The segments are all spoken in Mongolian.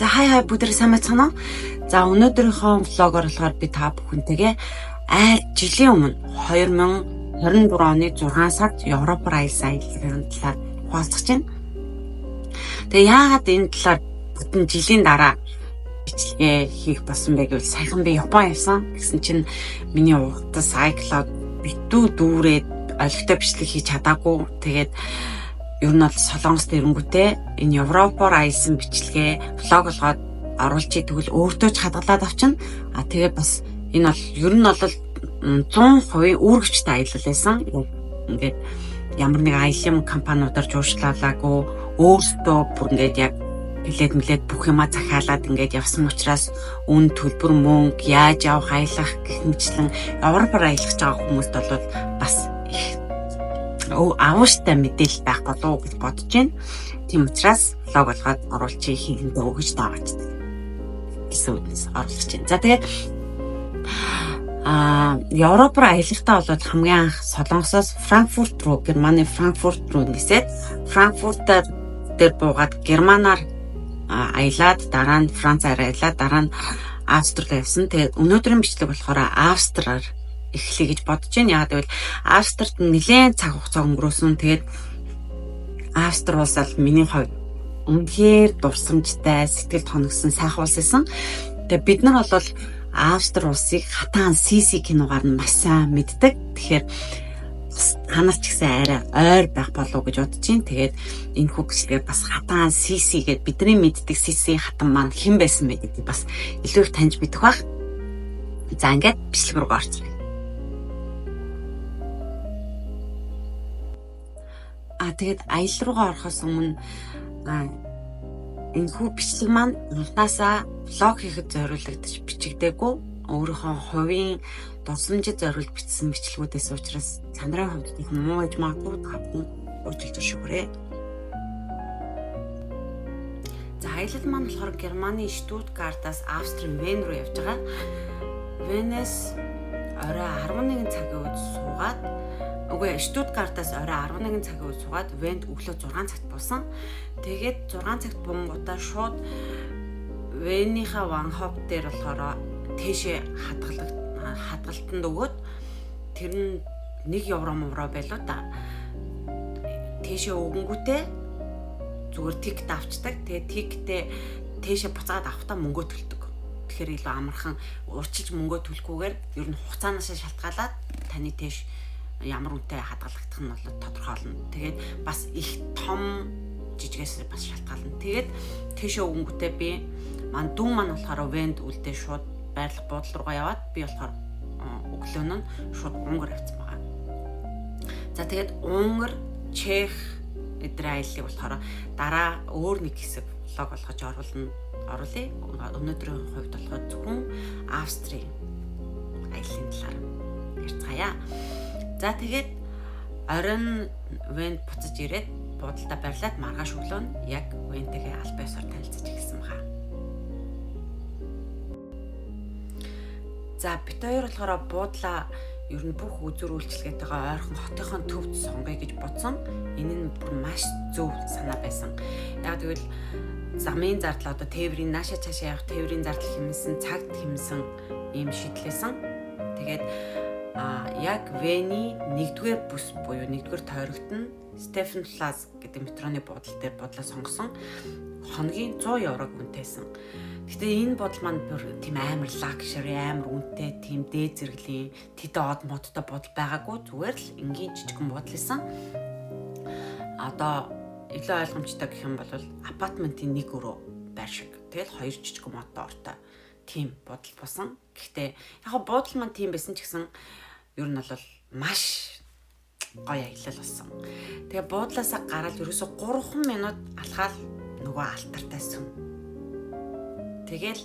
За, хай хай, бүгдээ сайн байцгаана уу? За, өнөөдрийнхөө vlog оор болохоор би та бүхэнтэйгээ айл жилийн өмнө 2024 оны 6 сард Европоор аялсан аяллын талаар хуваалцах чинь. Тэгээ яагаад энэ талаар бүтэн жилийн дараа бичлэгээ хийх болсон бэ гэвэл саяхан би Япон явсан. Тэгсэн чинь миний утас iCloud битүү дүүрээд олигтой бичлэг хийж чадаагүй. Тэгээд ер нь бол Солонгост ирэнгүүтээ энэ Европоор аялсан бичлэгээ vlog болгоод оруулчих, тэгвэл өөртөө ч хадгалаад авчна. А тэгээд бас энэ бол ер нь бол 100% үүргэвчтэй аялал байсан. Ингээд ямар нэг аялын компаниудаар жуурчлалаагүй, өөртөө бүр ингээд яг билет мэлээд бүх юма захиалаад ингээд явсан учраас үн төлбөр, мөнгө яаж явах, аялах гэх мэтчлэн Европоор аялах гэж байгаа хүмүүст бол бас их авууштай мэдээлэл байх болов уу гэж бодож байна. Тийм учраас vlog болгоод оруулчих, хийгэндээ өгөж таагач гэсэн үднэс оруулах чинь. За, тэгээд Европ руу аялахдаа бол хамгийн анх Солонгосоос Франкфурт руу, Германы Франкфурт руу нисээд, Франкфуртаар дээр буугаад Германаар аялаад, дараа нь Францаар аялаад, дараа нь Австри руу явсан. Тэгээд өнөөдрийн бичлэг болохоор Австраар эхлэе гэж бодож байна. Яагаад гэвэл Австрид нэлээд цаг хугацаа өнгөрөөсөн. Тэгээд Австри улс бол миний хувьд үнэхээр дурсамжтай, сэтгэлд хоногсон сайхан улс байсан. Тэгээд бид нар бол Австри улсыг Хатан Сиси киногаар нь маш сайн мэддэг. Тэгэхээр та нар ч гэсэн арай ойр байх болов уу гэж бодож байна. Тэгээд энэ хүү бичлэгээр бас Хатан Сиси гээд бидний мэддэг Сиси хатан маань хэн байсан бэ гэдгийг бас илүү их таньж мэдэх байх. За, ингээд бичлэг рүү орцгоё. А тэгээд аялал руугаа орохоос өмнө энэ хүү бичлэг маань анхнаасаа vlog хийхэд зориулагдаж бичигдээгүй, өөрийнхөө хувийн дурсамжид зориулж бичсэн бичлэгүүдээс учраас чанарын хувьд их муу гэж магадгүй, та бүхэн уучлал зөвшөөрөөрэй. За, аялал маань болохоор Германы Штутгартаас Австрийн Вен руу явж байгаа. Венээс орой 11 цагийн үед суугаад, үгүй, Штутгартаас орой 11 цагийн үед суугаад Венд өглөө 6 цагт буусан. Тэгээд 6 цагт буунгуудаа шууд Венийхаа Bahnhof дээр болохоор тээшээ хадгалтанд өгөөд, тэр нь 1 евро мовро байлуу та. Тээшээ өгөнгүүтээ зүгээр ticket авчдаг. Тэгээд ticket ээ тээшээ буцаад авахдаа мөнгөө төлдөг. Тэгэхээр илүү амархан, урьдчилж мөнгөө төлөхгүйгээр ер нь хугацаанаас шалтгаалаад таны тээш ямар үнэтэй хадгалагдах нь бол тодорхойлно. Тэгээд бас их том жижигээс бас шалтгаална. Тэгээд тээшээ өгөнгүүтээ би маань дүү маань болохоор Венд үлдээ, шууд байрлах буудлын руугаа яваад, би болохоор өглөө нь шууд Унгар явцсан байгаа. За, тэгээд Унгар, Чех эдгээр аяллыг болохоор дараа өөр нэг хэсэг vlog болгож оруулъя. Өнөөдрийн хувьд болохоор зөвхөн Австрийн аяллаа талаар ярьцгаая. За, тэгээд оройн Венд буцаж ирээд буудалдаа барилаад маргааш өглөө нь яг Вентэйгээ албан ёсоор танилцаж эхэлсэн байгаа. За, бид хоёр болохоор буудлаа ер нь бүх үзүүр үйлчилгээтэйгээ ойрхон хотынхон төвд сонгоё гэж бодсон. Энэ нь бүр маш зөв санаа байсан. Яг тэгвэл замын зардал, одоо тээврийн нааша цаашаа явах тээврийн зардал хэмнэсэн, цагт хэмнэсэн ийм шийдлээсэн. Тэгээд яг Вений 1-р бүс буюу 1-р тойрогт нь Стефан Плаз гэдэг метроны буудал дээр буудлаа сонгосон. Хоногийн 100 еврог үнэтэйсэн. Гэтэ энэ буудал маань бүр тийм амар luxury, амар үнэтэй, тийм дээд зэрэглэлийн тэдэн од модтой буудал байгаагүй. Зүгээр л энгийн жижигхэн буудал байсан. Одоо илүү ойлгомжтой гэх юм бол апартментын нэг өрөө байр шиг. Тэгэл хоёр жижигхэн модтой ортой тийм буудал болсон. Гэхдээ яг буудал маань тийм байсан ч гэсэн ер нь бол маш гоё аялал болсон. Тэгээ буудлаасаа гараад ерөөсө 3 минут алхаал нөгөө алтартай сүм. Тэгэл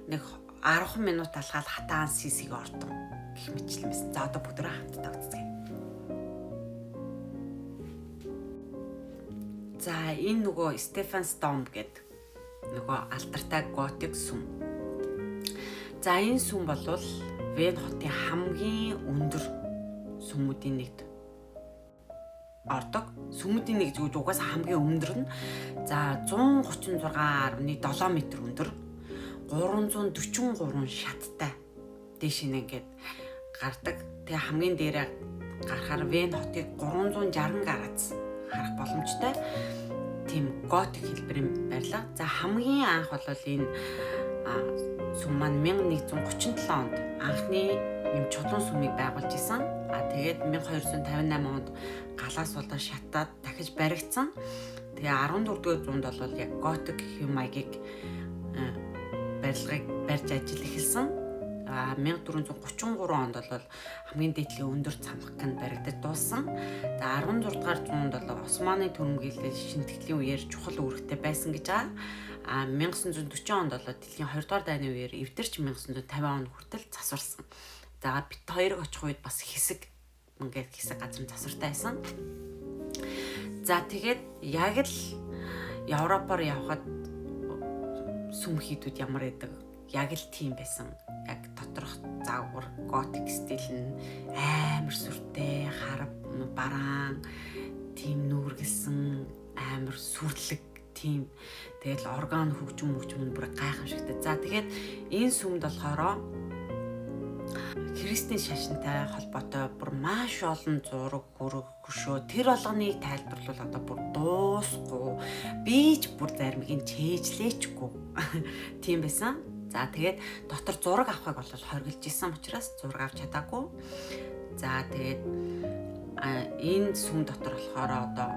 нэг 10 минут алхаал Хатан Сисиг ордон гэх мэтчлэн байсан. За, одоо бүгдээ хамтдаа үзцгээе. За, энэ нөгөө Стефан Стом гэдэг нөгөө алдартай готик сүм. За, энэ сүм бол Вен хотын хамгийн өндөр сүмүүдийн нэгд ордог. Сүмүүдийн нэг зүгж угаасаа хамгийн өндөр нь. За 136.7 м өндөр. 343 шаттай дээш нь ингээд гардаг. Тэгээ хамгийн дээрээ гарахаар Вен хотыг 360 градус харах боломжтой. Тийм готик хэлбэрийн барилга. За хамгийн анх бол энэ сүм маань 1137 онд анхны юм чулуун сүмийг байгуулж исэн. А тэгээд 1258 онд галаас болоод шатаад дахиж баригдсан. Тэгээ 14 дугаар зуунд бол яг готик хэв маягийг барилгыг барьж ажил эхэлсэн. А 1433 онд бол хамгийн дээдлийн өндөр цамхаг нь баригдаж дууссан. За 16 дугаар зуунд бол Османы төрөмгийлэл шинтгэлийн үеэр чухал үүрэгтэй байсан гэж байгаа. А 1940 онд бол дэлхийн 2 дугаар дайны үеэр эвдэрч 1950 он хүртэл засварсан. За бит хоёрыг очих үед бас хэсэг ингээд хэсэг газар засвартай байсан. За тэгээд яг л Европоор явхад сүм хийдүүд ямар байдаг яг л тийм байсан. Яг доторх загвар готик стил нь амар сүртэй, харав бараан тийм нүүргэлсэн амар сүрлэг тийм тэгэл орган хөгжим мөгжим нь бүр гайхамшигтай. За тэгээд энэ сүмд болохоор христийн шашинтай холбоотой бүр маш олон зураг, хөрөг, хөшөө тэр болгоныг тайлбарлавал одоо бүр дуусахгүй. Би ч бүр заримыг нь чэйжлээчгүй. Тийм байсан. За тэгээд дотор зураг авахыг бол хоригдож исэн учраас зураг авч чадаагүй. За тэгээд энэ сүм дотор болохоор одоо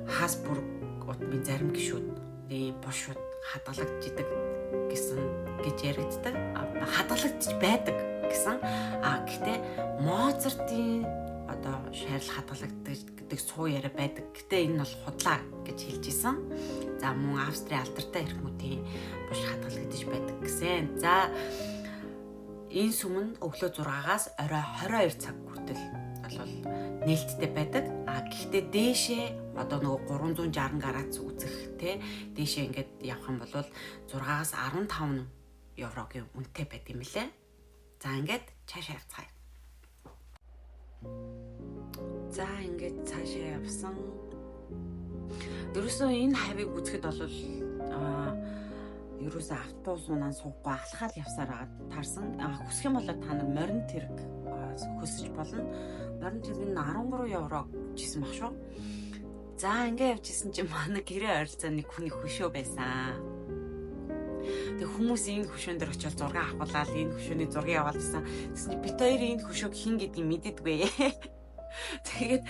Хасбург утмын зарим гишүүд ийм бушууд хадгалагдчихдаг гэсэн гэж яригддаг. Хадгалагдчих байдаг гэсэн. А гэхдээ Моцартын одоо шарил хадгалагддаг гэдэг суу яриа байдаг. Гэтэ энэ нь бол худлаа гэж хэлж исэн. За мөн Австрийн алдартай эрхмүүдийн буш хадгалагдаж байдаг гэсэн. За энэ сүм нь өглөө 6-аас орой 22 цаг хүртэл бол нээлттэй байдаг. А гэхдээ дээшээ одоо нөгөө 360 градус үзэх те дээшээ ингээд явах юм бол 6-аас 15 еврогийн үнэтэй байд юм лээ. За ингээд цаашаа явцгаая. За ингээд цаашаа явсан. Ерөөсөө энэ хавийг үзэхэд бол ерөөсөө автобус унaan суухгүй алхаал явсаар таарсан. Хүсэх юм бол та нар морин тэрэг хөлсөж болно. Морин тэрэг нь 13 евро гэсэн баг шүү. За ингээ явж исэн чинь манай гэрээ ойролцоо нэг хүний хөшөө байсан. Тэг хүмүүс энэ хөшөөн дээр очиод зураг авахулаад энэ хөшөөний зургийг яваал гэсэн. Тэгсэн чинь бит хоёр энэ хөшөөг хин гэдгийг мэддэггүй. Тэгээд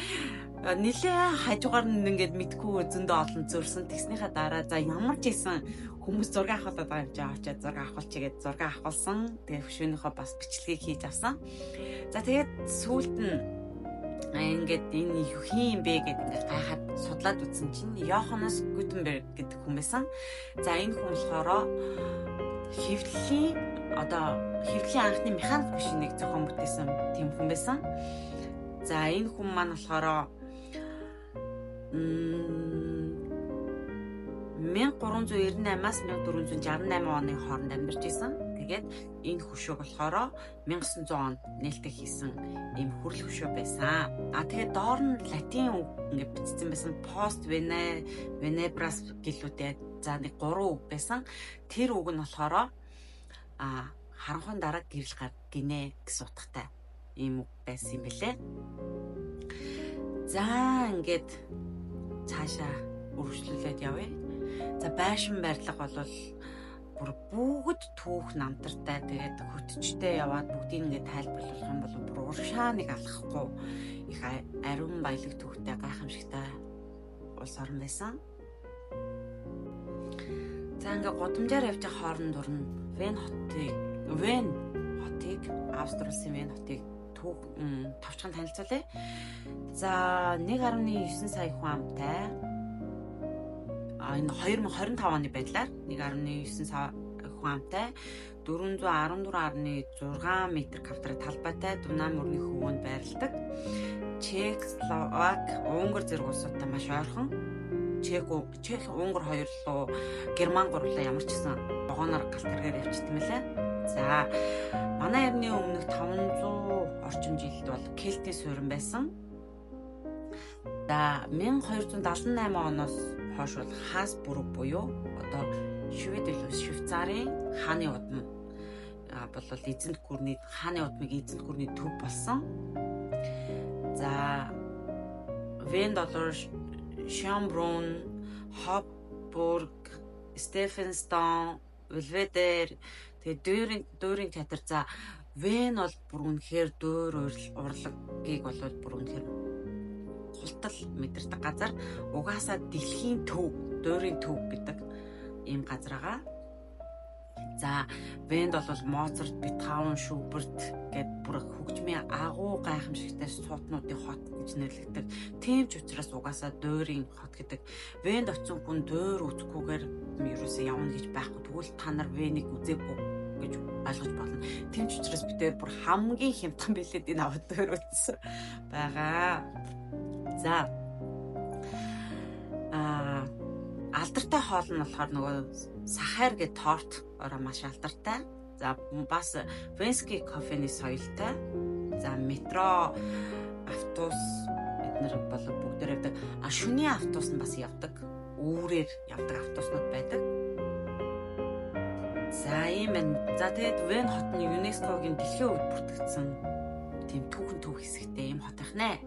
нилээ хажуугаар нь ингээд мэдгүй зөндөө олон зөрсөн. Тэгснийхаа дараа за ямар ч ийсэн хүмүүс зураг авахулаад байгаа юм чи очиад зураг авахулчих гээд зураг авахулсан. Тэгээд хөшөөнийхөө бас бичлэгийг хийж авсан. За тэгээд сүүлд нь ингээд энэ хин юм бэ гэд ингээд гайхаад судлаад үзсэн чинь Йоханнес Гутенберг гэдэг хүн байсан. За энэ хүн болохоор хэвлэлийн одоо хэвлэлийн анхны механик машиныг зохион бүтээсэн тийм хүн байсан. За энэ хүн маань болохоор 1398-аас 1468 оны хооронд амьдарч исэн. Тэгээд энэ хөшөөг болохоор 1900 онд нээлттэй хийсэн ийм хүрэл хөшөө байсан. А тэгээд доор нь латин үг ингээд бичсэн байсан. Post Venebras гэлүүдээ за нэг 3 үг байсан. Тэр үг нь болохоор харанхуйн дараа гэрэл гар гинэ гэсэн утгатай ийм үг байсан юм бэлээ. За ингээд цаашаа үргэлжлүүлээд явъя. За байшин барилга бол бүр бүгд түүх намтартай, тэгээд хөтчтэй яваад бүгдийг ингээд тайлбарлах юм бол бүр урагшаа нэг алхахгүй их ариун баялаг түүхтэй гайхамшигтай улс орн байсан. За ингээд гудамжаар явж байгаа хооронд урна Вен хотыг Австри улсын Вен хотыг түүх товчхон танилцуулъя. За 1.9 сая хүн амтай. Энэ 2025 оны байдлаар 1.9 сая хүн амтай 414.6 м квадрат талбайтай Дунай мөрний хөвөөнд байрладаг. Чех, Словак, Унгар зэрэг улсуудтай маш ойрхон. Чех, Унгар хоёр руу, Герман гурлаа ямар ч гэсэн вагоноор галт тэргээр явчихсан мэлээ. За манай эртний өмнөх 500 орчим жилд бол Кельтийн суурин байсан. За 1278 оноос хойш бол Хасбург буюу одоо Швед илүү Швейцарын хааны удам болол эзэнт гүрний хааны удмыг эзэнт гүрний төв болсон. За Венд болоор Шёнбрун, Хопбург, Стефенстон, Белведер тэгээ дүүрийн театр. За Вен бол бүр үнэхээр дуур урлагийг бол бүр үнэхээр хултал мэдэрдэг газар. Угаасаа дэлхийн төв, дуурийн төв гэдэг ийм газар байгаа. За Венд бол Моцарт, Бетховен, Шуберт гэд бүр хөгжмийн агуу гайхамшигтай суутнуудын хот гэж нэрлэгдэг. Тийм ч учраас угаасаа дуурийн хот гэдэг. Венд очисон хүн дуур үзэхгүйгээр ерөөсөө явна гэж байхгүй. Тэгвэл та нар Венийг үзээгүй гэж ойлгож болно. Тийм ч учраас бид тэр бүр хамгийн хямдхан билет энэ аваад дуур үзсэн байгаа. За алдартай хоол нь болохоор нөгөө сахар гэх торт ороо маш алдартай. За бас Венский кофений соёлтой. За метро, автобус эднэр бол бүгдээр явдаг. А шөнийн автобус нь бас явдаг. Үүрээр явдаг автобуснууд байдаг. За ийм байна. За тэгээд Вен хот нь ЮНЕСКО-гийн дэлхийн өвд бүртгэгдсэн тийм түүхэн төв хэсэгтэй ийм хот байна.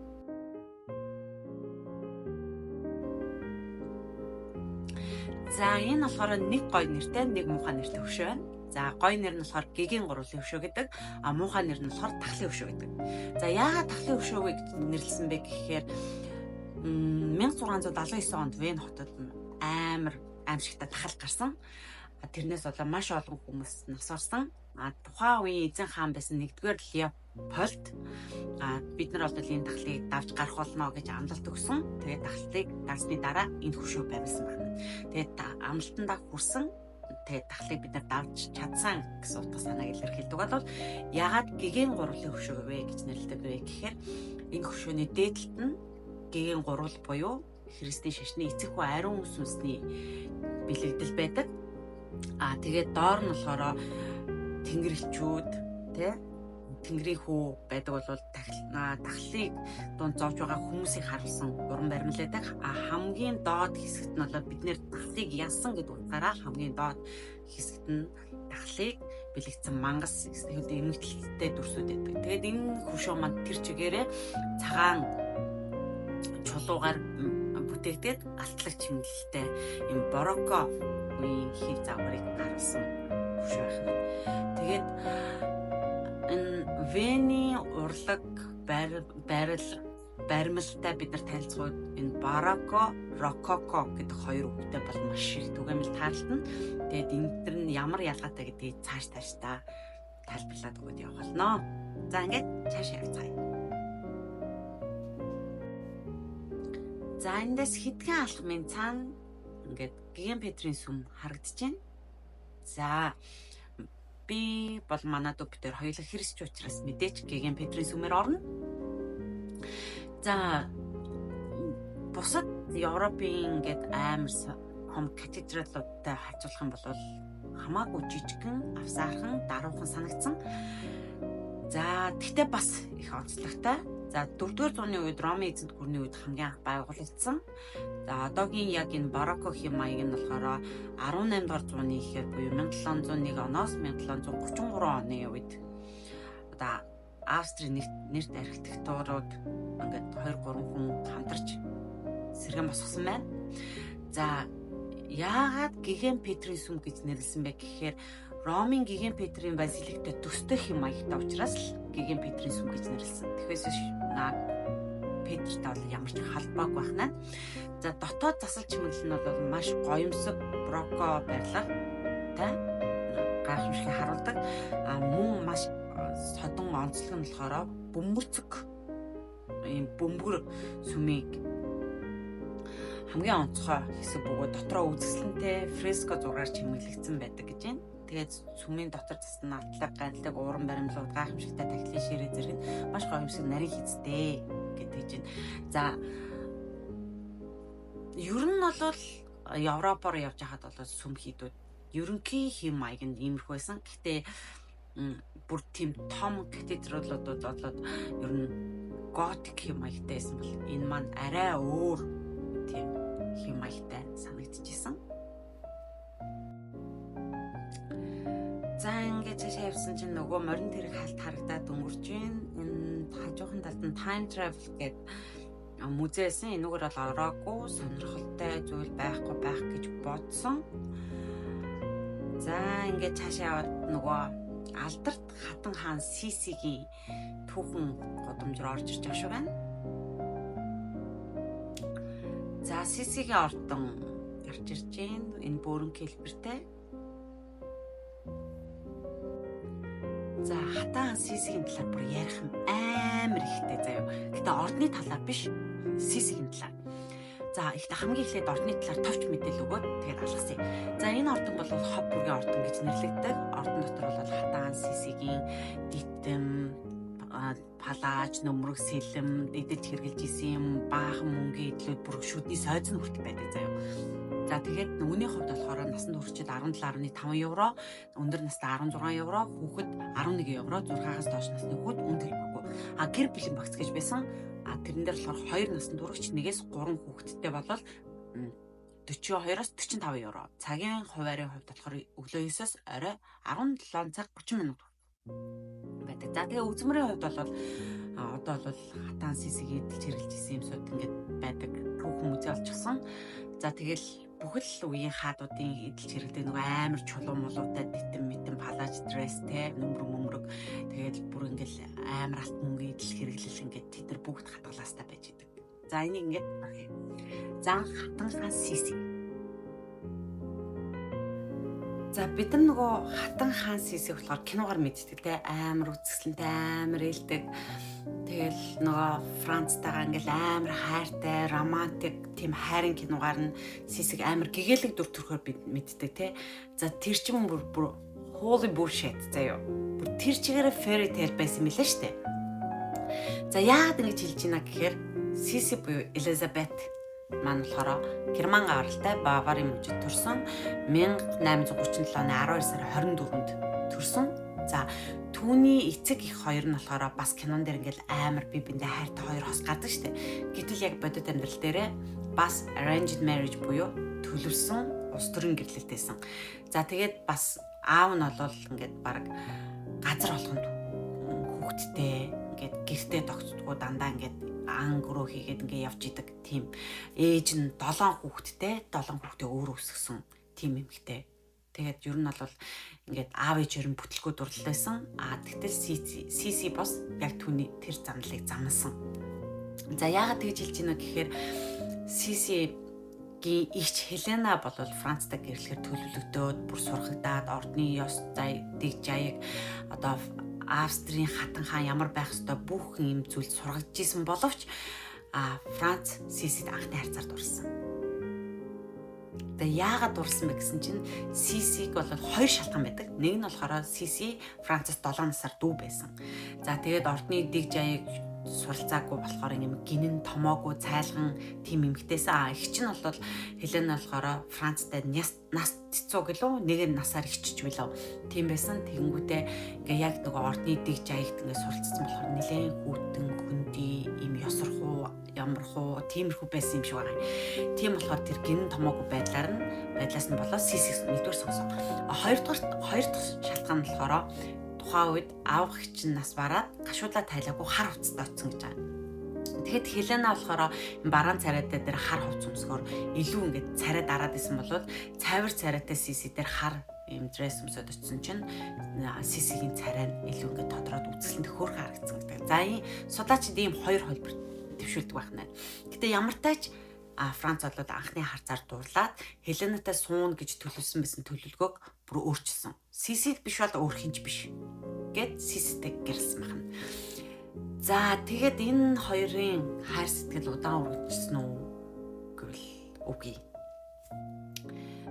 За энэ болохоор нэг гоё нэртэй, нэг муухай нэртэй хөшөө байна. За гоё нэр нь болохоор гэгийн гурвын хөшөө гэдэг, а муухай нэр нь болохоор тахлын хөшөө гэдэг. За яагаад тахлын хөшөө гэж нэрлсэн бэ гэхээр 1679 онд Вен хотод амар аимшигтай тахал гарсан. Тэрнээс болоо маш олон хүмүүс нас орсон. А тухайн үеийн эзэн хаан байсан 1-р Леопольд бид нар бол энэ тахлыг давж гарах болно гэж амлалт өгсөн. Тэгээд тахлыг давсны дараа энэ хөшөө барилсан байна. Тэгээд амлалтандаа хүрсэн. Тэгээд тахлыг бид нар давж чадсан гэсэн утга санааг илэрхийлдэг. Бол яагаад гэгээн гурвын хөшөө вэ гэж нэрлэдэг вэ гэхээр энэ хөшөөний дээд талд нь гэгээн гурвал буюу Христийн шашны эцэг хүү ариун сүнсний бэлэгдэл байдаг. А тэгээд доор нь болохоор тэнгэрлэгчүүд тий тэнгэрийн хүү байдаг бол тахлыг дунд зовж байгаа хүмүүсийг харуулсан уран баримл байдаг. А хамгийн доод хэсэгт нь бол бид нэр тахлыг ялсан гэдэг утгаараа хамгийн доод хэсэгт нь тахлыг бэлэгдсэн мангас эсвэл эмгэтэлтэй дүрсүүд байдаг. Тэгээд энэ хөшөө маань тэр чигээрээ цагаан чулуугаар бүтээгдээд алтлаг чимэглэлтэй юм барокко үеийн хэв загварыг харуулсан хөшөө байна. Тэгээд энэ Вений урлаг баримлалтай бид нар танилцахад энэ барокко, рококо гэдэг хоёр үгтэй бол маш их түгээмэл таарлтна. Тэгээд энэ төр нь ямар ялгаатай гэдгийг цааш таашдаа тайлбарлаад өгöd явах болно. За ингээд цааш явцгаая. За эндээс хэдхэн алхмын цаана ингээд Гэгээн Петрийн сүм харагдаж байна. За би бол манай дүү битэр хоёулаа христч учраас мэдээч Гэгээн Петрийн сүмээр орно. За бусад Европын ингээд амар том катедралуудтай харьцуулах юм бол хамаагүй жижигхэн, авсаархан, даруухан санагдсан. За тэгтээ бас их онцлогтой. За 4-р зууны үед Ромын эзэнт гүрний үед хамгийн анх байгуулагдсан. За одоогийн яг энэ барокко хэм маяг нь болохоор 18 дугаар зууны ихээр буюу 1701 оноос 1733 оны үед одоо Австрийн нэрт архитектурууд ингээд 2 3 хүн хамтарч сэргэн босгосон байна. За яагаад Гэгээн Петрийн сүм гэж нэрлэсэн бэ гэхээр Ромын Гэгээн Петрийн базиликтэй төстэй хэм маягтай учраас л Гэгээн Петрийн сүм гэж нэрлэсэн. Тэгэхээс Петртэй бол ямар ч холбоогүй байна. За дотоод засал чимэглэл нь бол маш гоёмсог барокко барилгатай гайхамшигыг харуулдаг. А мөн маш содон онцлог нь болохоор бөмбөрцөг ийм бөмбөр сүмийг хамгийн онцгой хэсэг бөгөөд дотроо үзэсгэлэнтэй фреско зургаар чимэглэгдсэн байдаг гэж байна. Тэгээд сүмийн дотор зассан алтлаг, гандлаг, уран баримлууд, гайхамшигтай тахилын ширээ зэрэг нь маш гоёмсог нарийн хизтэй гэдэг чинь. За ер нь бол Европоор явж байхад бол сүм хийдүүд ерөнхий хэм маяг нь иймэрхүү байсан. Гэхдээ бүр тийм том катедралуудад болоод ер нь готик хэм маягтай байсан бол энэ маань арай өөр тийм хэм маягтай санагдчихсан. За ингээд цаашаа явсан чинь нөгөө морин тэрэг халт харагдаад өнгөрч байна. Энэ хажуухан талд нь time travel гэдэг музейсэн. Энүүгээр бол ороогүй, сонирхолтой зүйл байхгүй байх гэж бодсон. За ингээд цаашаа яваад нөгөө алдарт Хатан хаан Сисигийн түүхэн гудамж руу орж ирж байгаа шүү байна. За Сисигийн ордон гарч ирж байна. Энэ бөөрөнхий хэлбэртэй. За Хатан хаан Сисигийн талаар бүр ярих юм амар ихтэй заяа. Гэтэ ордны талаар биш, Сисигийн талаар. За ихтэй хамгийн эхлээд ордны талаар товч мэдээлэл өгөөд тэгээд алгасъя. За энэ ордон бол хов бүргийн ордон гэж нэрлэгддэг. Ордон дотор бол Хатан хаан Сисигийн дитэм, палаж, нөмрөг, сэлэм, эдэлж хэрглэж исэн юм, баахан мөнгөний эдлүүд бүр шүдний сойз нь хүртэл байдаг заяа. За тэгээд үүний хувьд болохоор насанд хүрчид 17.5 евро, өндөр настай 16 евро, хүүхэд 11 евро, 6-аас доош насны хүүхэд үн төлбөргүй. А гэр бүлийн багц гэж байсан. А тэрэн дээр болохоор 2 насанд хүрэгч 1-ээс 3 хүүхэдтэй болвол 42-оос 45 евро. Цагийн хуваарийн хувьд болохоор өглөө 9-оос орой 17 цаг 30 минут байдаг. За тэгээ үзмэрийн хувьд бол одоо бол Хатан Сисиг эдэлж хэрглэж исэн юм сууд ингээд байдаг. Түүхэн музей олчихсон. За тэгэл бүхэл үеийн хаадуудын эдэлж хэрэглэдэг нөгөө амар чулуу мулуутай дитэм митэн палаж дресс те нөмрөг мөмрөг тэгэл бүр ингээл амар алт мөнгө эдэл хэрэглэл ингээд тэд нар бүгд хадгалаастай байж идэг. За энийг ингээд за Хатан хаан Сиси. За бид нар нөгөө Хатан хаан Сисиг болохоор киногаар мэддэг те, амар үзэсгэлэнтэй, амар ээлдэг. Тэгэл нөгөө Францтайгаа ингээл амар хайртай, романтик тийм хайрын киногаар нь Сисиг амар гэгээлэг дүр төрхөөр бид мэддэг те. За тэр чинь бүр holy bullshit заяа. Бүр тэр чигээрээ fairy tale байсан мэлээ штэ. За яагаад ингэж хэлж байна гэхээр Сиси буюу Элизабет маань болохоор Герман авралтай Баварын мужид төрсөн 1837 оны 12 сарын 24-нд төрсөн. За түүний эцэг их хоёр нь болохоор бас кинон дээр ингээл амар би биндээ хайртай хоёр хос гардаг штэ. Гэтэл яг бодит амьдрал дээрээ бас arranged marriage буюу төлөвлөсөн улс төрийн гэрлэлтэйсэн. За тэгээд бас аав нь бол ингээд баг газар болгонд хүүхэдтэй ингээд гэртээ тогтдгоо дандаа ингээд ан гөрөө хийгээд ингээ явж идэг тийм ээж нь 7 хүүхэдтэй, 7 хүүхдээ өөрөө өсгөсөн тийм эмэгтэй. Тэгээд ер нь бол ингээд аав ээж хоёр нь бүтлгүй дурлалсан. А тэгтэл Сиси бос яг түүний тэр замналыг замнасан. За яагаад тэгж хэлж байна гэхээр Сисигийн эгч Хелена бол Францтай гэрлэхээр төлөвлөгдөөд бүр сургагдаад ордны ёс зай дэг жаяг одоо Австрийн хатан хаан ямар байх ёстой бүх юм зүйл сургагдж исэн боловч Франц Сисид анхны харьцаар дурлсан. Тэгээ яагаад дурлсан бэ гэсэн чинь Сисиг бол хоёр шалтгаан байдаг. Нэг нь болохоор Сиси Францаас 7 насаар дүү байсан. За тэгээд ордны дэг жаяг суралцаагүй болохоор юм гинэн томоогүй цайлган тийм эмэгтэйсэн. А эгч нь бол Хелена болохоор Францтай нас цэцүү гэлөө нэг нь насаар эгчж билүү. Тийм байсан. Тэгэнгүүтээ ингээ яг нөгөө ордны дэг жаягт ингээ суралцсан болохоор нэлээд хүйтэн хөндөй им ёсорхуу ямархуу тиймэрхүү байсан юм шиг байгаа. Тийм болохоор тэр гинэн томоогүй байдлаар нь байдлаас нь болоо Сисиг нэгдүгээр сонсон. А хоёр дахь шалтгаан нь болохоор тухайн үед аав эгч нь нас бараад гашуудлаа тайлаагүй хар хувцастай очсон гэж байгаа. Тэгэхэд Хелена болохоор бараан царайтай дээр хар хувцас өмсгөр илүү ингээд царай дараад исэн болвол цайвар царайтай Сиси дээр хар юм дресс өмсөд очсон чинь Сисигийн царай нь илүү ингээд тодроод үзэсгэлэнт хөөрхөн харагдсан гэдэг. За ийм судлаачид ийм хоёр холбор дэвшүүлдэг байх нь. Гэтэ ямар тач Франц болоод анхны харцаар дурлаад Хеленатай суун гэж төлөвлөсөн байсан төлөвлөгөөг бүр өөрчилсөн. Сисид биш бол өөр хинч биш гэд Сиситэй гэрэлсэн байна. За тэгээд энэ хоёрын хайр сэтгэл удаан үргэлжилсэн үү гэвэл үгүй.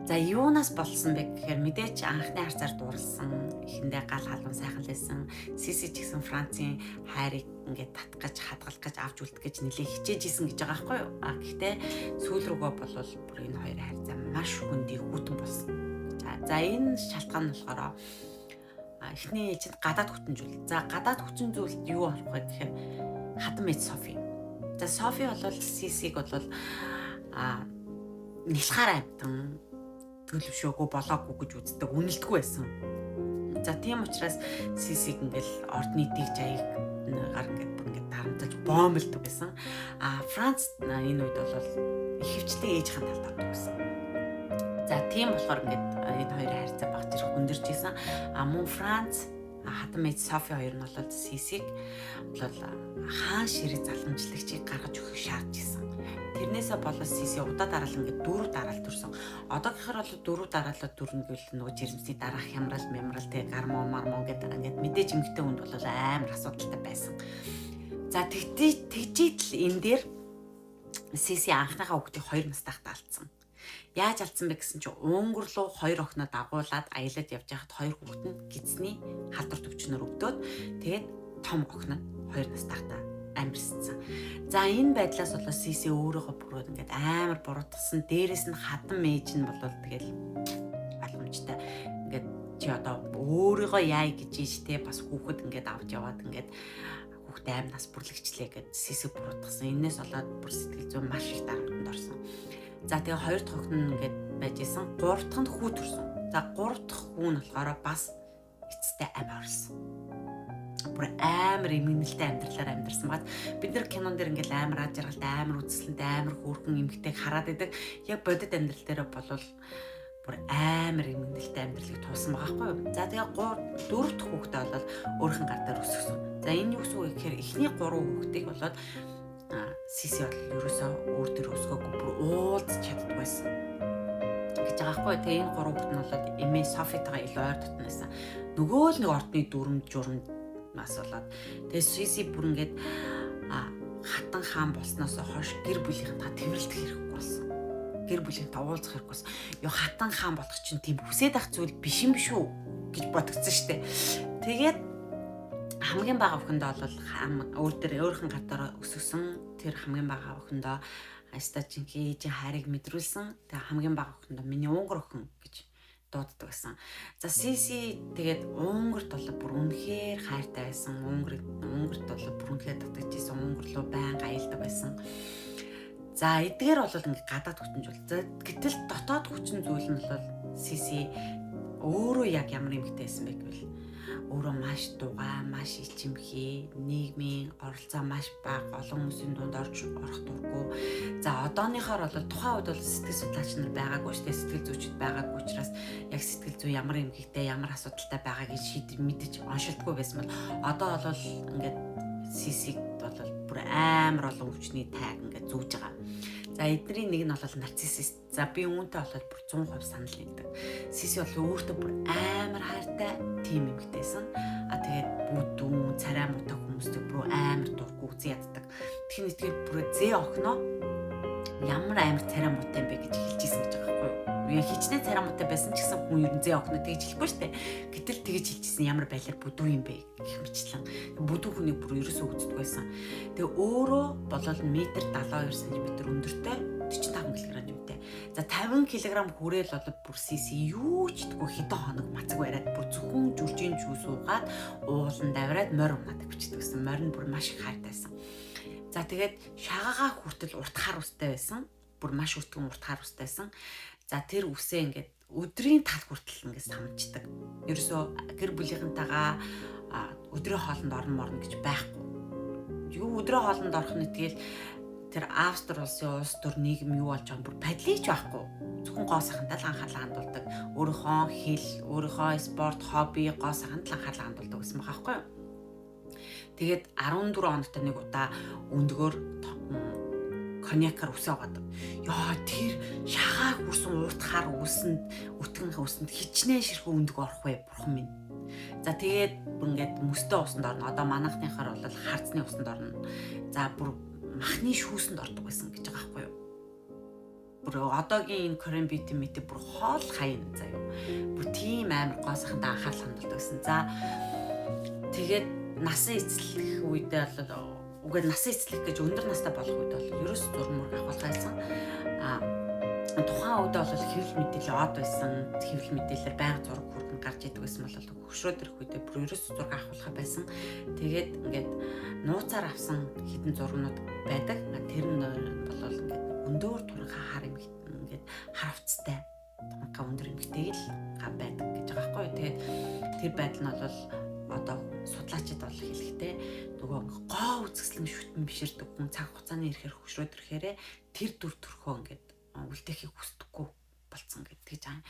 За юунаас болсон бэ гэхээр мэдээч анхны харцаар дурлсан, эхэндээ гал халуун сайхан лээсэн. Сиси ч гэсэн Францын хайрыг ингээд татах гэж, хадгалах гэж, авч үлдэх гэж нэлээд хичээж исэн гэж байгаа байхгүй юу? А гэхдээ сүүл рүүгээ болвол бүр энэ хоёр харьцаа маш хөндөй хүйтэн болсон. За энэ шалтгаан нь болохоор эхний ээлжинд гадаад хүчин зүйл. За гадаад хүчин зүйлд юу орох вэ гэхээр Хатан ээж Софи. За, Софи бол Сисиг бол нялхаар амьтан, төлөвшөөгүй, болоогүй гэж үздэг, үнэлдэггүй байсан. За, тийм учраас Сисиг ингээл ордны дэг жаяг гар ингээд бүр ингээд дарамталж боомлдог байсан. А Франц энэ үед бол ихэвчлэн ээжийн талд ордог байсан. За, тийм болохоор ингээд энэ хоёрын харьцаа баг зэрэг хүндэрч исэн. А мөн Франц, хатан ээж Софи хоёр нь бол Сисиг бол хаан ширээ залгамжлагчийг гаргаж өгөхийг шаардж исэн. Тэрнээсээ болоод Сиси удаа дараалал ингээд дөрөв дараалал төрсөн. Одоогийнхоор бол дөрөв дараалал төрнө гэвэл нөгөө жирэмсний дараах хямрал, мямрал, тэгээ гармон мармон гэдэг ингээд мэдээж эмэгтэй хүнд бол амар асуудалтай байсан. За, тэгжийтэл энэ дээр Сиси анхныхаа хүүхдийг 2 настай байхдаа алдсан. Яаж алдсан бэ гэсэн чинь Унгар руу хоёр охиноо дагуулад аялаад явж байхад хоёр хүүхэд нь гидсний халдвар төвчнөр өвдөөд, тэгээд том охин нь 2 настай байхдаа амьарсан. За, энэ байдлаас болоод Сиси өөрийгөө бүрээд ингээд амар буруутгасан. Дээрээс нь хатан ээж нь болол тэгэл ойлгомжтой. Ингээд чи одоо өөрийгөө яая гэж ийж те, бас хүүхэд ингээд авч яваад ингээд хүүхдээ аим нас бүрлэгчлээ гэд Сиси буруутгасан. Энээс болоод бүр сэтгэл зүйн маш их дарамтанд орсон. За, тэгээ хоёр дахь охин нь ингээд байж исэн. Гурав дахь нь хүү төрсөн. За, гурав дахь хүү нь болохоор бас эцэстээ амь орсон. Бүр амар эмгэнэлтэй амьдралаар амьдарсан баг. Бид нар кинон дээр ингээл амар аз жаргалтай, амар үзэсгэлэнтэй, амар хөөрхөн эмгтэйг хараад идэг. Яг бодит амьдрал дээр болвол бүр амар эмгэнэлтэй амьдралыг туулсан байгаа байхгүй юу? За, тэгээ 3 дөрөв дэх хүүхдээ бол өөрийнх нь гар дээр өсгсөн. За, энэ юу гэсэн үг гэхээр эхний гурван хүүхдийг болоод Сиси бол ерөөсөө өөр төр өсгөөгүй, бүр уулзч чаддгүй байсан гэж байгаа байхгүй. Тэгээ энэ гурван хүүхэд нь бол эмээ Софитойгоо илүү ойр дотно байсан. Нөгөө л нэг ордны дүрм журам нас болоод тэгээ Сиси бүр ингээд хатан хаан болсноос хойш гэр бүлийнхэнтэй тэврэлдэх хэрэггүй болсон. Гэр бүлийнхэнтэй уулзах хэрэггүй болсон. Йоо, хатан хаан болох чинь тийм хүсээд ах зүйл биш юм шүү гэж бодогдсон штэ. Тэгээд хамгийн бага охиндоо бол өөр дээр өөрийнхөө гар дээр өсгсөн. Тэр хамгийн бага охиндоо аста жинхэнэ ээжийн хайрыг мэдрүүлсэн. Тэгээ хамгийн бага охиндоо миний уунгар охин гэж дууддаг байсан. За, Сиси тэгээд Унгарт бол бүр үнэхээр хайртай байсан. Унгарт бол бүр үнэхээр татаж исэн. Унгар руу байнга аялдаг байсан. За, эдгээр бол ингээ гадаад хүчин зүйл. За, гэтэл дотоод хүчин зүйл нь бол Сиси өөрөө яг ямар эмэгтэй байсан бэ гэвэл өөрөө маш дугай, маш ичимхий, нийгмийн оролцоо маш бага, олон хүмүүсийн дунд орж орох дургүй. За, одооныхоор бол тухайн үед бол сэтгэл судлаач нар байгаагүй шүү дээ, сэтгэл зүйчд байгаагүй учраас яг сэтгэл зүй ямар эмгэгтэй, ямар асуудалтай байгааг шийд мэдэж оншилдгүй байсан бол одоо бол ингээд Сисиг бол бүр амар олон өвчний тайг ингээд зүүж байгаа. За, эдний нэг нь бол нарциссист. За, би үүнтэй бол бүр 100% санал нэгдэг. Сиси бол өөртөө бүр амар хайртай тийм эмэгтэйсэн. А тэгээд бүдүүн, царай муутай хүмүүстэй бүр амар дургүй, үзэн яддаг. Тэгэхээр нэгтгэл бүр зээ охиноо ямар амар царай муутай юм бэ гэж хэлж исэн гэж байгаа байхгүй юу? Хичнээн царай муутай байсан ч гэсэн хүн ер нь зээ охиноо тэгж хэлэхгүй шүү дээ. Гэтэл тэгж хэлжсэн, ямар байлаар бүдүү юм бэ гэх мэтлэн. Бүдүү хүнийг бүр ерөөсөө үздэг байсан. Тэгээ өөрөө болол метр 72 см өндөртэй, 45 кг жимтэй. За, 50 кг хүрээл бол бүр Сиси юу ч идэггүй хэдэн хоног мацаг бариад бүр зөвхөн жүржийн жүүс уугаад, ууланд авираад, морь унаадаг бичдэг гэсэн. Морь нь бүр маш их хайртайсан. За, тэгээд шагаагаа хүртэл урт хар үстэй байсан. Бүр маш өтгөн урт хар үстэйсэн. За, тэр үсээ ингээд өдрийн тал хүртэл ингээд самждаг. Ерөөсөө гэр бүлийнхэнтэйгээ өдрийн хоолнд орно морно гэж байхгүй. Юу өдрийн хоолнд орох нь тэгэл тэр Австри улсын улс төр нийгэм юу болж байгаа юм бүр падлийч байхгүй. Зөвхөн гоо сайхандаа л анхаарлаа хандуулдаг. Өөрийнхөө хэл, өөрийнхөө спорт, хобби, гоо сайханд л анхаарлаа хандуулдаг гэсэн байгаа байхгүй юу? Тэгээд 14 хоногт нэг удаа өндгөөр коньякаар үсээ угаадаг. Яа, тэр шагаа хүрсэн урт хар үсэнд, өтгөн үсэнд хичнээн ширхүү өндөг орох вэ, бурхан минь. За, тэгээд бүр ингээд мөстөө усанд орно. Одоо манайхныхаар бол харцны усанд орно. За, бүр махны шүүсэнд ордог байсан гэж байгаа байхгүй юу? Бүр одоогийн энэ Korean beauty мэт бүр хоол хаяна заяа. Бүр тийм амар гоо сайхандаа анхаарал хандуулдаг гэсэн. За, тэгээд насан эцлэх үедээ бол үгүй, насан эцлэх гэж өндөр настай болох үед бол ерөөс зураг мураг авах байсан. А тухайн үед бол хэвлэл мэдээлэл од байсан. Хэвлэл мэдээлэлээр байнга зураг хүргэн. гарч идэг байсан бол хөшрөөд ирэх үедээ бүр ерөөс зураг авахулах байсан. Тэгээд ингээд нууцаар авсан хідэн зургнууд байдаг. Тэр нь бол ингээд өндөр туранхай хар эмэгтэй ингээд хар хувцастай туранхай өндөр эмэгтэй л байдаг гэж байгаа байхгүй юу. Тэгээд тэр байдал нь бол одоо судлаачид бол хэлэхдээ нөгөө гоо үзэсгэлэн шүтэн биширдэг хүн цаг хугацааны ирэхээр хөшрөөд ирэхээрээ тэр дүр төрхөө ингээд үлдээхийг хүсдэггүй болцсон гэдэг гэж байгаа.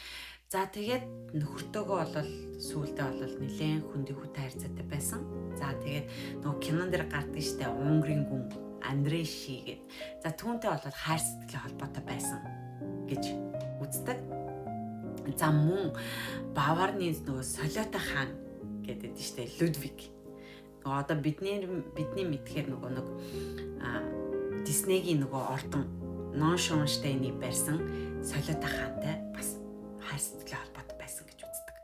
За тэгээд нөхөртөөгөө бол сүүлдээ бол нэлээд хүндий хүтэй харьцаатай байсан. За тэгээд нөгөө кинон дээр гардаг штэ Унгарын гүн Андре Ши гэд. За түүнтэй бол хайр сэтгэлийн холбоотой байсан гэж үздэг. За мөн Баварны нөгөө Солиотой хаан гэдэг нь штэ Людвиг. Нөгөө одоо бидний мэдхээр нөгөө нэг Диснейгийн нөгөө ордон Ноншонштейнийг барьсан Солиотой хаантай бас хайр сэтгэлийн холбоотой байсан гэж үздэг.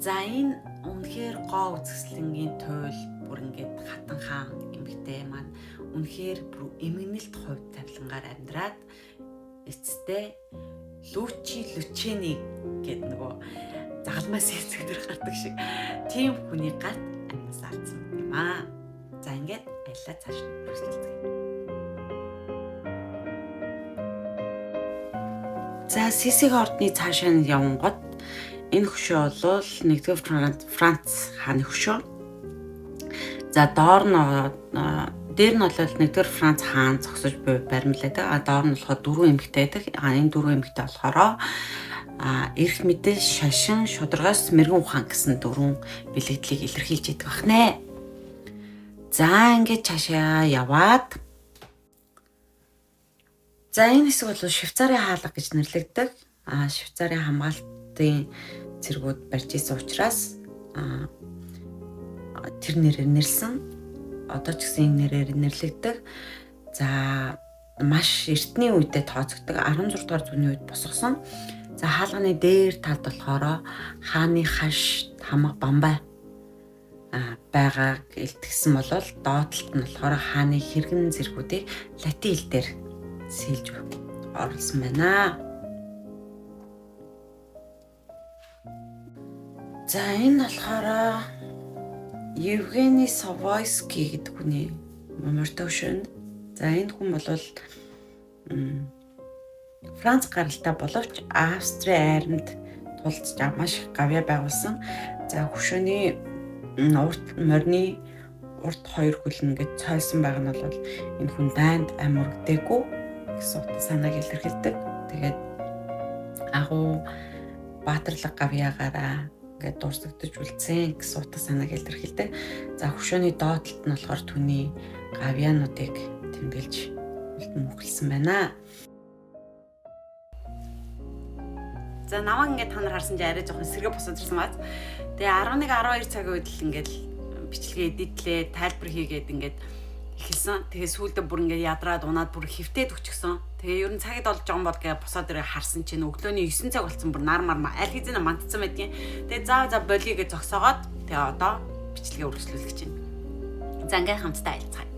За энэ үнэхээр гоо үзэсгэлэнгийн туйл бүр ингээд хатан хаан эмэгтэй маань үнэхээр бүр эмгэнэлт хувь тавилангаар амьдраад эцэстээ Лүчи Лүчени гэдэг нөгөө загалмай сэцэг дээр гардаг шиг тийм хүний гарт амнаас алдсан юм аа. За ингээд аяллаа цааш үргэлжлүүлцгээе. За Сисиг ордны цаашаа нь явангууд энэ хөшөө бол нэгдүгээр Франц хааны хөшөө. За доор нь дээр нь бол нэгдүгээр Франц хаан зогсож буй баримлаадаг. А доор нь болохоор дөрвөн эмэгтэй байдаг. А энэ дөрвөн эмэгтэй болохоор эрх мэдэл, шашин, шударгаас мэрэгэн ухаан гэсэн дөрвөн бэлэгдлийг илэрхийлж идэг бахнэ. За ингээд цаашаа яваад за энэ хэсэг бол Швейцарын хаалга гэж нэрлэгдэг. Швейцарын хамгаалтын цэргүүд барьж исэн учраас тэр нэрээр нэрлсэн. Одоо ч гэсэн энэ нэрээр нэрлэгдэг. За маш эртний үедээ тооцогддог 16 дугаар зууны үед босгосон. За хаалганы дээр талд болохоор хааны хаш хамга бамбай байгааг илтгэсэн бол доод талд нь болохоор хааны хэргэн зэргүүдийг латин хэл дээр сэлж оруулсан байна. За энэ болохоор Евгений Савойский гэдэг хүний морьтой хөшөөнд. За энэ хүн бол Франц гаралтай боловч Австрийн айрамд тулцж маш их гавьяа байгуулсан. За хөшөөний урт морины урт хоёр хөл ингээд цойсон байгаа нь бол энэ хүн дайнд ам өргөдөөгүй гэсэн утга санааг илэрхийлдэг. Тэгээд агуу баатарлаг гавьяагаараа ингээд дурсагдаж үлдсэн гэсэн утга санааг илэрхийлдэг. За хөшөөний доод талд нь болохоор түүний гавьяануудыг тэмдэглэж мөхөлсөн байна. За намайг ингээд та нар харсан чинь арай жоохон сэргээ босоод ирсэн бааз. Тэгээ 11 12 цагийн үед л ингээд бичлэгээ эдитлээ, тайлбар хийгээд ингээд эхэлсэн. Тэгээ сүүлдээ бүр ингээд ядраад унаад бүр хөвтөөд өчгсөн. Тэгээ ер нь цагид болж байгаа юм бол гэ босоод ирээ харсан чинь өглөөний 9 цаг болсон, бүр нар мар аль хэзээ мантцсан байдгийн. Тэгээ заа болиё гэж зогсоогоод тэгээ одоо бичлэгээ үргэлжлүүлэх гэж байна. За ингээд хамтдаа аялцгаая.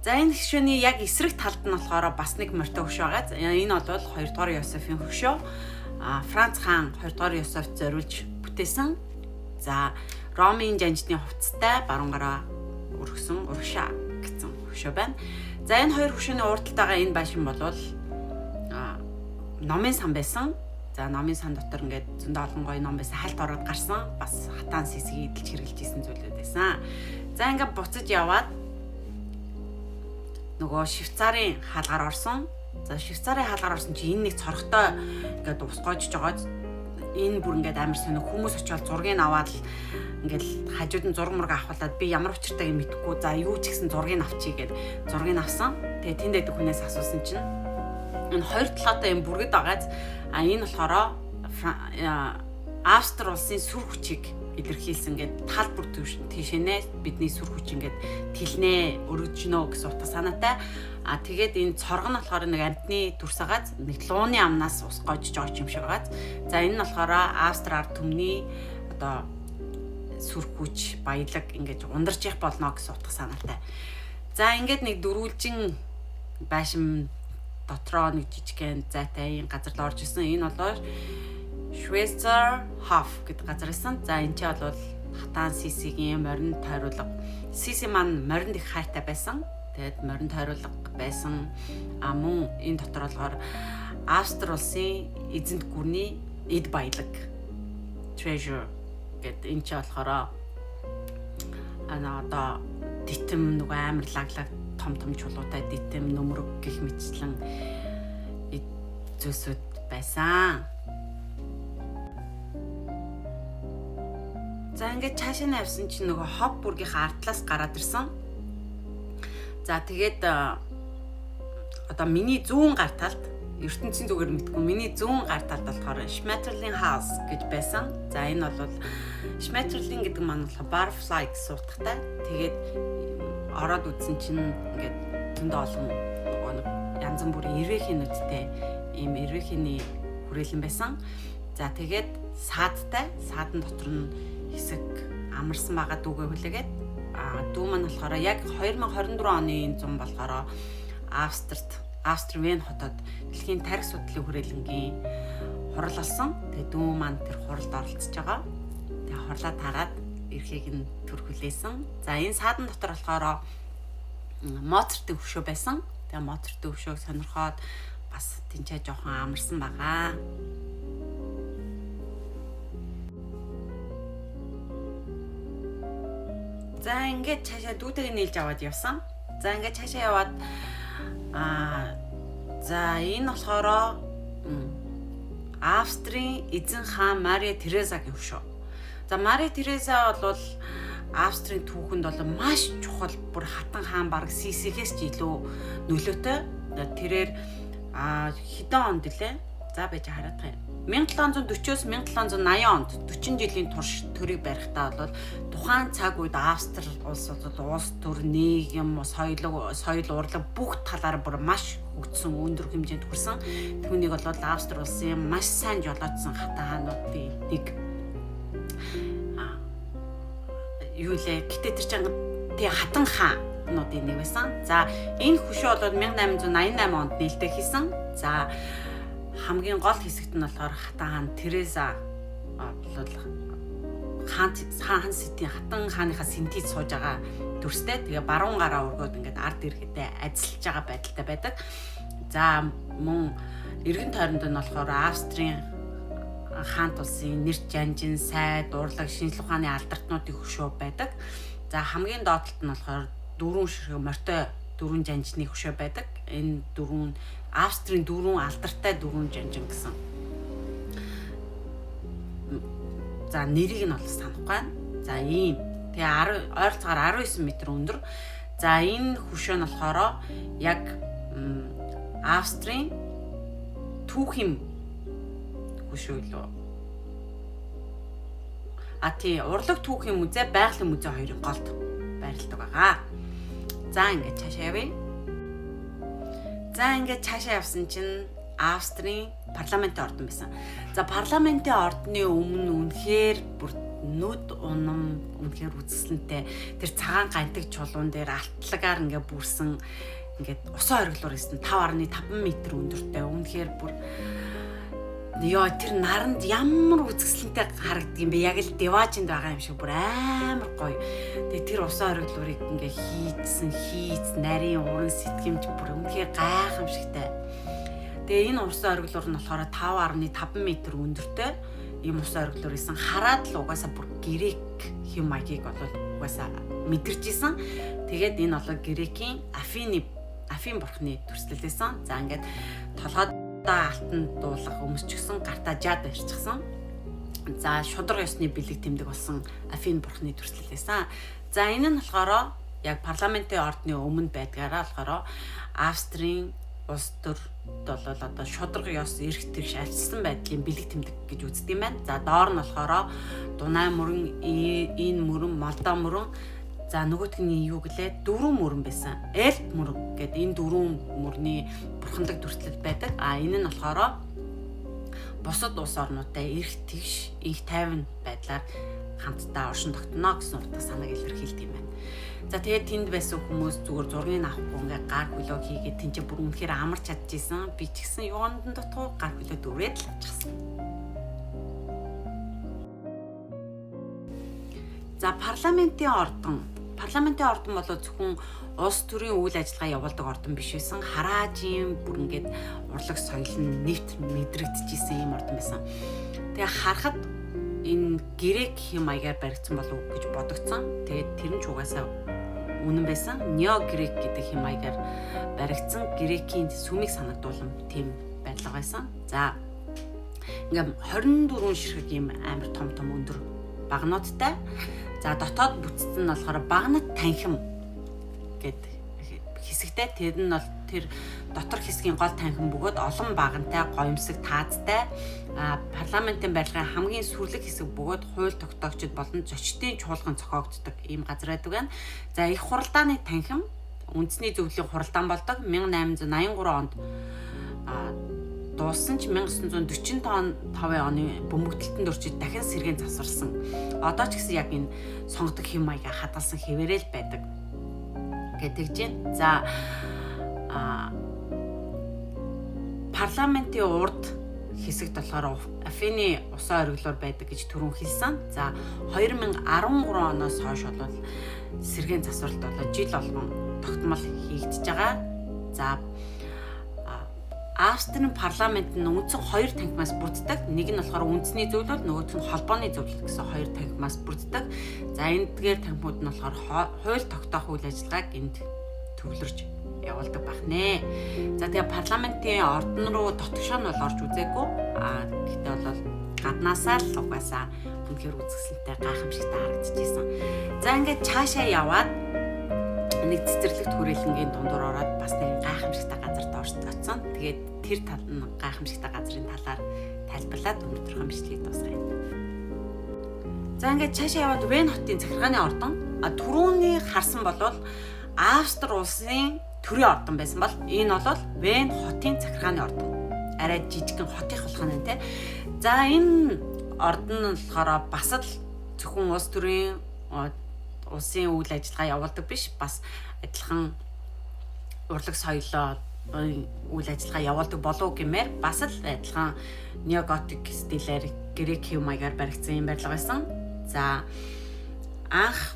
За энэ хөшөөний яг эсрэг талд нь болохоор бас нэг морьтой хөшөө байгаа. Энэ бол 2 дугаар Йосефийн хөшөө. Франц хаан 2 дугаар Йосеф зориулж бүтээсэн. За Ромын жанжны хувцастай баруун гараа өргөсөн урагшаа гэсэн хөшөө байна. За энэ хоёр хөшөөний урд талд байгаа энэ байшин бол номын сан байсан. За номын сан дотор ингээд зөндөө олон гоё ном байсан. Хальт ороод гарсан. Бас хатаан сисгийг эдэлж хэрглэж исэн зүйлүүд байсан. За ингээд буцаж яваад нөгөө Швейцарын хаалгаар орсон. За Швейцарын хаалгаар орсон чи энэ нэг цорхтой ингээд ус гоожж байгаа. Энэ бүр ингээд амар сонир хүмүүс очиод зургийг аваад л ингээд хажууд нь зураг мураг авахлаад би ямар учиртайг мэдэхгүй. За юу ч гэсэн зургийг авчий гэд зургийг авсан. Тэгээ тэнд байдаг хүнээс асуусан чинь энэ хоёр талаатай юм бүргэд байгааз а энэ болохоор Австри улсын сүр хүчийг илэрхийлсэн гээд тал бүр тийшэнэ бидний сүр хүч ингээд тэлнэ өргөжнө гэсэн утга санаатай. А тэгээд энэ цорго нь болохоор нэг амтны дүрс агааз нэг лууны амнаас ус гожж байгаа юм шиг агааз. За энэ нь болохоор Австри ард түмний одоо сүр хүч баялаг ингээд ундарч явах болно гэсэн утга санаатай. За ингээд нэг дөрвөлжин байшин дотроо нэг жижигхэн зайтай ийм газар л орж исэн. Энэ болоор Schweizer Hof гэдэг газар байсан. За энэ ч бол Хатан Сисигийн морин тойруулга. Сиси маань моринд их хайртай байсан. Тэгээд морин тойруулга байсан. А мөн энэ дотор болохоор Австри улсын эзэнт гүрний эд баялаг treasure гэд энэ ч болохоор одоо дитэм нөгөө амар лаглаг том том чулуутай дитэм нөмрөг гэх мэтчлэн эд зүйлсүүд байсан. За ингээд цаашаа нь явсан чинь нөгөө хоб бүргийнхаа ардлаас гараад ирсэн. За тэгээд одоо миний зүүн гар талд ертөнцийн зүгээр мэдгүй миний зүүн гар талд болохоор Schmetterling House гэж байсан. За энэ бол Schmetterling гэдэг маань болохоор butterfly гэсэн утгатай. Тэгээд ороод үзсэн чинь ингээд зөндөө олон нөгөө нэг янз бүрийн эрвээхийнүүдтэй ийм эрвээхийний хүрээлэн байсан. За тэгээд саадтай, саадан дотор нь хэсэг амарсан байгаа дүүгээ хүлээгээд дүү маань болохоор яг 2024 оны 100 болохоор Австри Вен хотод дэлхийн тарих судлалын хүрээлэнгийн хурал болсон. Тэгээ дүү маань тэр хуралд оролцож байгаа. Тэгээ хурлаа тараад эрхийг нь төр хүлээсэн. За энэ саадан дотор болохоор Моцартын хөшөө байсан. Тэгээ Моцартын хөшөөг сонирхоод бас тэнцээ жоохон амарсан байгаа. За ингээд цаашаа дүүтэйг нийлж аваад явсан. За ингээд цаашаа яваад за энэ болохоор Австрийн эзэн хаан Мария Терезагийн хөшөө. За Мария Тереза бол Австрийн түүхэнд бол маш чухал бүр хатан хаан бараг Сисихээс ч илүү нөлөөтэй. Тэрээр хэдэн онд лээ? За байж хараад байгаа юм. 1740-оос 1780 онд 40 жилийн турш төрийг барихтаа бол тухайн цаг үед Австри улс бол улс төр, нийгэм, соёл урлаг бүх талаар бүр маш хөгжсөн, өндөр хэмжээнд хүрсэн. Түүнийг бол Австри улсын маш сайн жолоодсон хатан хаануудын нэг. Юу лээ? Гэтэ тэр чинь тий хатан хаануудын нэг байсан. За энэ хөшөө бол 1888 онд нээлттэй хийсэн. За хамгийн гол хэсэгт нь болохоор хатан хаан Тереза бол хаан сэтийн хатан хааныхаа сэнтийд сууж байгаа дүрстэй. Тэгээ баруун гараа өргөөд ингээд ард иргэдээ ажиллаж байгаа байдалтай байдаг. За мөн эргэн тойронд нь болохоор Австрийн хаант улсын нэр жанжин, сайд, урлаг, шинжлэх ухааны алдартнуудын хөшөө байдаг. За хамгийн доод талд нь болохоор дөрвөн ширхэг морьтой дөрвөн жанжны хөшөө байдаг. Энэ дөрвөн Австрийн дөрвөн алдартай дөрвөн жанжин гэсэн. За нэрийг нь бол санахгүй байна. За ийм. Тэгээ ойролцоогоор 19 м өндөр. За энэ хөшөө нь болохоор яг Австрийн түүхийн хөшөө илүү. А тий, урлаг түүхийн музей, байгалийн музей хоёрын голд байрладаг байгаа. За ингээд цаашаа явъя. За ингээд цаашаа явсан чинь Австрийн парламентын ордон байсан. За парламентын ордны өмнө үнэхээр бүр нүд унам үнэхээр үзэсгэлэнтэй тэр цагаан гантик чулуун дээр алтлагаар ингээд бүрсэн ингээд усан ориглоор хийсэн 5.5 м өндөртэй үнэхээр бүр ёо тэр наранд ямар үзэсгэлэнтэй харагддаг юм бэ? Яг л деважинд байгаа юм шиг бүр амар гоё. Тэгээ тэр усан ориглуурыг ингээ хийцсэн, хийц, нарийн уран сэтгэмж бүр үнэхээр гайхамшигтай. Тэгээ энэ усан ориглуур нь болохоор 5.5 м өндөртэй ийм усан ориглуур исэн. Хараад л угаасаа бүр грек хэм маягийг бол угаасаа мэдэрч исэн. Тэгээд энэ бол грекийн Афин бурхны төрслөл байсан. За ингээд толгойд алтан дуулах өмсчихсэн, гартаа жад барьчихсан. За шудраг ёсны бэлэг тэмдэг болсон Афин бурхны төрслөл байсан. За энэ нь болохоор яг парламентын ордны өмнө байдгаараа болохоор Австрийн улс төр бол одоо шудраг ёс эрх тэгш альчсан байдлын бэлэг тэмдэг гэж үздэг юм байна. За доор нь болохоор Дунай мөрөн, энэ мөрөн, Молдо мөрөн. За нөгөөх нь юу гэлээ? Дөрвөн мөрөн байсан. Эльп мөрөн гэдэг энэ дөрвөн мөрний бурханлаг дүрслэл байдаг. А энэ нь болохоор бусад улс орнуудтай эрх тэгш, инх тайван байдлаар хамтдаа оршин тогтно гэсэн утга санааг илэрхийлдэг юм байна. За тэгээд тэнд байсан хүмүүс зүгээр зургийг авахгүй ингээ гар хөлөө хийгээд тэнд чинь бүр үнэхээр амарч чадчихсан. Би ч гэсэн юунд нь дутуу гар хөлөө дөрээд л авчихсан. За, парламентын ордон. Парламентын ордон бол зөвхөн улс төрийн үйл ажиллагаа явуулдаг ордон биш байсан. Хараажийн бүр ингээд урлаг соёл нь нэвт мэдрэгдэжсэн ийм ордон байсан. Тэгээ харахад энэ грек хэм маягаар баригдсан болов уу гэж бодогдсон. Тэгээд тэр нь ч угаасаа үнэн байсан. Нео грек гэдэг хэм маягаар баригдсан грекийн сүмийг санагдуулан тийм барилга байсан. За, ингээм 24 ширхэг ийм амар том том өндөр багнуудтай. За, дотоод бүтцэн нь болохоор багнат танхим гэд хэсэгтэй. Тэр нь бол тэр дотор хэсгийн гол танхим бөгөөд олон багантай гоёмсог таазтай парламентын барилгын хамгийн сүрлэг хэсэг бөгөөд хууль тогтоогчид болон зочдын чуулган зохиогддог ийм газар байдаг байна. За, их хуралдааны танхим үндэсний зөвлөлийн хуралдаан болдог. 1883 онд дууссан ч 1945 оны бөмбөгдөлтөнд өрчид дахин сэргээн засварсан. Одоо ч гэсэн яг энэ сонгодог хэм маягаа хадгалсан хэвээрэл байдаг гэдэг чинь. За, парламентын урд хэсэгт болохоор Афины усан ориглоор байдаг гэж түрүүн хэлсэн. За, 2013 оноос хойш бол сэргээн засварлалт болоо жил болгон тогтмол хийгдэж байгаа. За, Австрийн парламент нь үндсэн хоёр танхимаас бүрддэг. Нэг нь болохоор үндэсний зөвлөл, нөгөөх нь холбооны зөвлөл гэсэн хоёр танхимаас бүрддэг. За, энэ дгээр танхимууд нь болохоор хууль тогтоох үйл ажиллагааг энд төвлөрч явуулдаг байх нэ. За, тэгээ парламентын ордон руу дотгошоо нь бол орж үзээгүй. Гэхдээ бол гаднаасаа л угаасаа үнэхээр үзэсгэлэнтэй, гайхамшигтай харагдчихсэн. За, ингээд цаашаа яваад нэг цэцэрлэгт хүрээлэнгийн дундуур ороод бас нэг гайхамшигтай газарт очсон. Тэгээд тэр тал нь гайхамшигтай газрын талаар тайлбарлаад өнөөдрийнхөө бичлэгийг дуусгая. За, ингээд цаашаа яваад Вен хотын захиргааны ордон. Түрүүний харсан болвол Австри улсын төрийн ордон байсан бол энэ бол Вен хотын захиргааны ордон. Арай жижигхэн хотынх болох нь те. За, энэ ордон нь болохоор бас л зөвхөн улс төрийн улсын үйл ажиллагаа явуулдаг биш, бас адилхан урлаг соёлоо үйл ажиллагаа явуулдаг болов гэмээр бас л адилхан неоготик стилээр грек хэв маягаар баригдсан юм барилга байсан. За, анх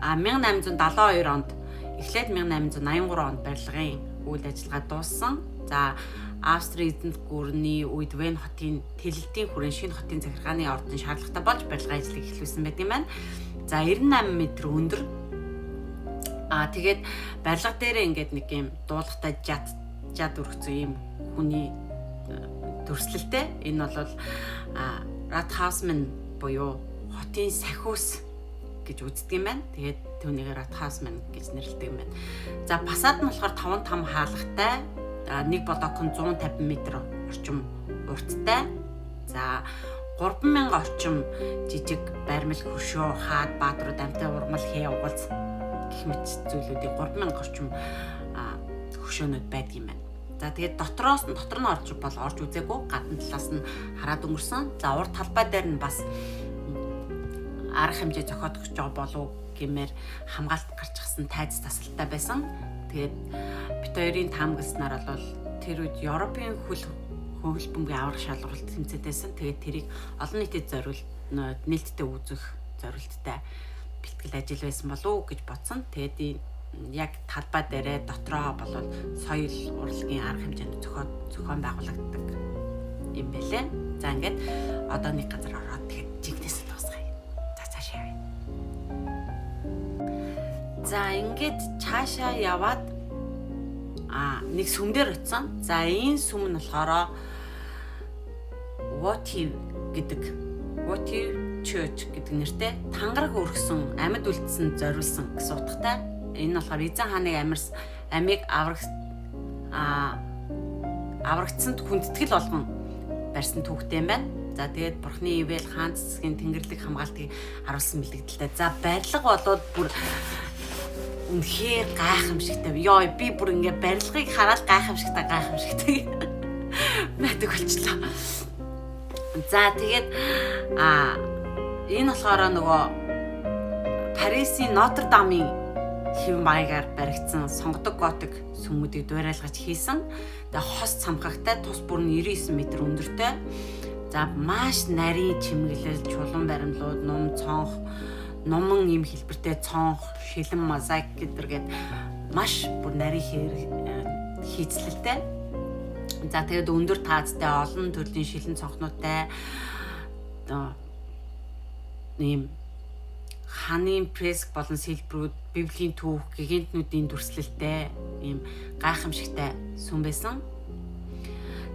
1872 онд эхлээд 1883 онд барилгын үйл ажиллагаа дууссан. За, Австрийн эзэнт гүрний үед Вен хотын тэлэлтийн хүрээнд шинэ хотын захиргааны ордон шаардлагатай болж барилгын ажлыг эхлүүлсэн байт юм байна. За, 98 м өндөр. Тэгээд барилга дээрээ ингээд нэг юм дуулгатай жад жад өргөцсөн ийм хүний төрслөлтэй. Энэ бол Rathausman буюу хотын сахиус гэж үздэг юм байна. Тэгээд түүнийг Rathausman гэж нэрлэдэг юм байна. За, фасад нь болохоор 5 там хаалгатай, нэг блок нь 150 м орчим урттай. За, 3000 орчим жижиг баримл хөшөө, хаад, баатрууд, амтай урмал, хээ угалц гэх мэт зүйлүүдийг 3000 орчим хөшөөнүүд байдаг юм байна. За, тэгээд дотроос нь дотор нь орж бол орж үзээгүй, гадна талаас нь хараад өнгөрсөн. За, урд талбай дээр нь бас арга хэмжээ зохиодох гэж байгаа болов гэмээр хамгаалт гарчихсан тайз тасалтай байсан. Тэгээд бит хоёрын таамагласнаар бол тэр үед Европын хөл бөмбөгийн аврах шалралт тэмцээтэйсэн. Тэгээд тэрийг олон нийтэд зориулт нээлттэй үзэх зорилттой бэлтгэл ажил байсан болов уу гэж бодсон. Тэгээд яг талбай дээрээ дотроо болвол соёл урлагийн арга хэмжээнд зохион байгуулагддаг юм байлээ. За, ингээд одоо нэг газар ороод тэгээд жигнэс дуусгая. За, цаашаа явъя. За, ингээд цаашаа яваад нэг сүм дээр очисон. За, энэ сүм нь болохоор Votive гэдэг Votive Church гэдэг нэртэй, тангараг өргөсөн, амьд үлдсэн, зориулсан гэсэн утгатай. Энэ нь болохоор эзэн хааныг амьарс амийг авраг аврагдсанд хүндэтгэл болгон барьсан түүхтэй юм байна. За, тэгээд бурхны ивэл хаан цэцгийн тэнгэрлэг хамгаалтыг харуулсан бэлэгдэлтэй. За, барилга болоод бүр үнэхээр гайхамшигтай. Йоо, би бүр ингээ барилгыг хараад гайхамшигтай гайхамшигтай байдаг болчлоо. За, тэгээд энэ болохоор нөгөө Парисын Нотр Дамын хэв маягаар баригдсан сонгодог готик сүмүүдийг дуурайлгаж хийсэн. Тэгээ хос цамхагтай, тус бүр нь 99 м өндөртэй. За маш нарийн чимэглэл, чулуун баримлууд, нум цонх, нуман ийм хэлбэртэй цонх, шилэн мозаик гэдэргээд маш бүр нарийн хийцлэлтэй. За тэгээд өндөр таазтай олон төрлийн шилэн цонхнуудтай ийм ханын преск болон сэлбрүүд, библийн түүх, гигантнуудын дүрслэлтэй ийм гайхамшигтай сүм байсан.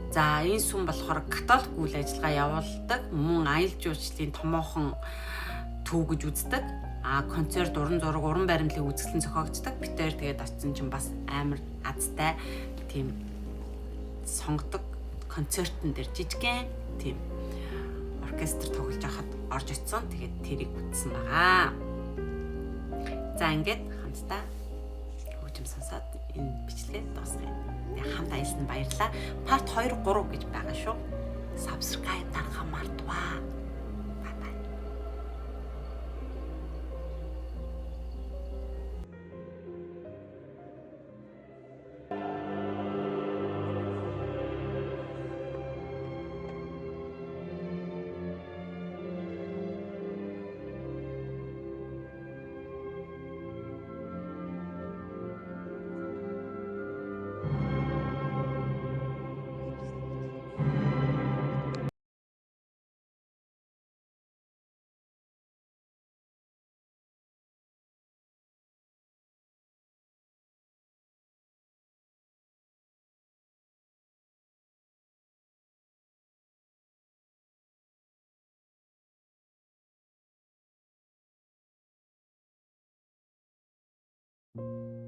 За энэ сүм болохоор католик үйл ажиллагаа явуулдаг, мөн аялал жуулчлалын томоохон төв гэж үздэг. А концерт, уран зураг, уран баримтлалын үзэсгэлэн зохиогддог. Бид хоёр тэгээд очсон чинь бас амар азтай тийм сонгодог концертын дээр жижигхэн тийм оркестр тоглож байхад орж очсон. Тэгээд тэрийг үзсэн байгаа. За ингээд хамтдаа хөгжим сонсоод энэ бичлэгээ дуусгая. Тэгээ хамт аялсан баярлалаа. Part 2 3 гэж байгаа шүү. Subscribe дарахаа мартваа. Bye bye.